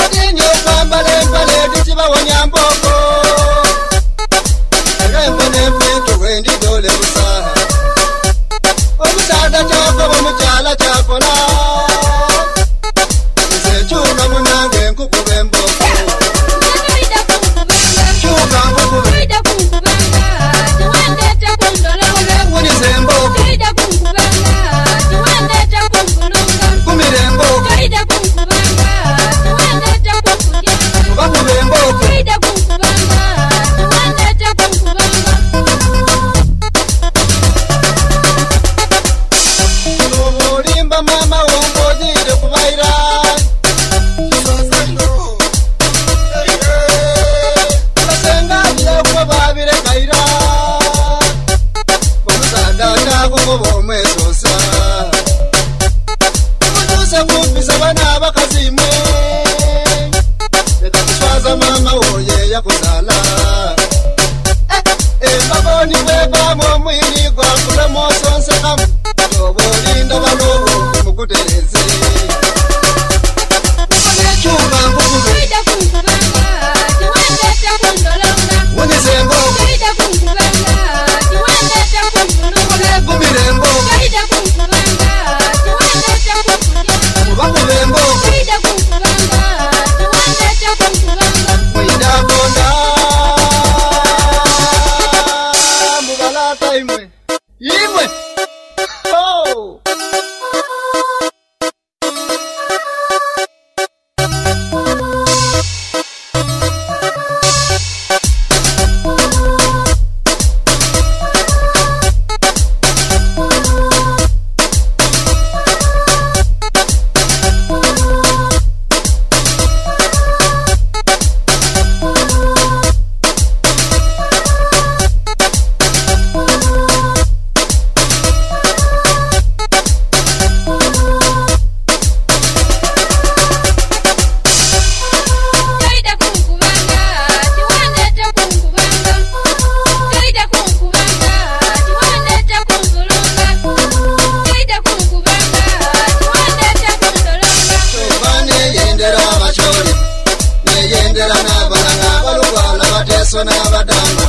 Ate okwambala empale tikibawonya mbooko. Era embona empintu bwendidole busa. Omusaadha kyakoba omukyala kyakola. Nze kyuka munange nkukuba embooko. Kyuka nkukube. Wuniza embooko. Kumira embooko. Obakuba embooko. Olimba maama wo ng'ogiire kubaira. Kisoose inho. Abasenga bira babireka ira. Omusaadha akyakukuba omwesosa. Mutuuse kumpisa bana abakazi mwe. Leka kuswaza maama wo ye yakuzaala. Embago ni bwevaamu omwiri gwakulema osonsekamu. Oba olinda balobo mugutereze. Kyuka nkukube. Wunyiza embooko. Gumira embooko. Obakuba embooko. Mwidhakonda mubalata imwe. Imwe! Ho! Kyova neyendera abacholi, neyendera n'abalanga abalugwala bateeso n'abadamba.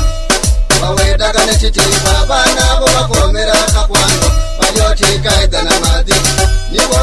Bawedaga n'ekitiibwa abaana abo bakomera akakwano balyotiika edda na maadhi. Nibo.